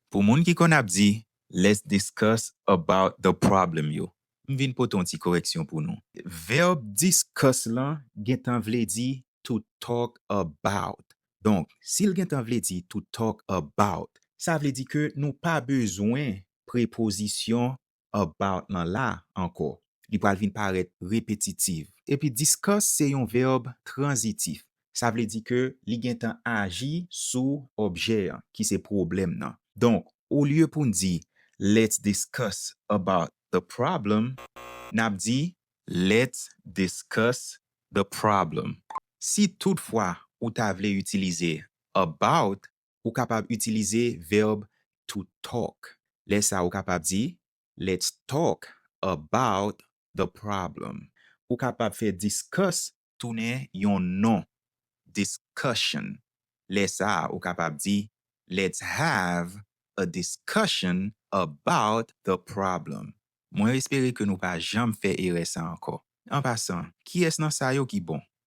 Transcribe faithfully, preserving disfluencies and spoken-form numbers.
Pou moun ki konn ap di, "Let's discuss about the problem" yo, m vin pote yon ti koreksyon pou nou. Vèb discuss lan gentan vle di to talk about. Donk, si l gentan vle di to talk about, sa vle di ke nou pa bezwen prepozisyon about lan la ankò. Li pral vin parèt repetitif. Epi discuss se yon vèb tranzitif. Sa vle di ke li gentan aji sou objè an, ki se pwoblèm nan. Donk, olye pou n di, "Let's discuss about the problem," n ap di, "Let's discuss the problem." Si toutfwa ou ta vle itilize about, ou kapab itilize vèb to talk. Lè sa a, ou kapab di, "Let's talk about the problem." Ou kapab fè discuss tounen yon non, discussion. Lè sa a, ou kapab di, "Let's have a discussion about the problem." Mwen espere ke nou pa janm fè erè sa ankò. An pasan, kiyès nan sa yo ki bon?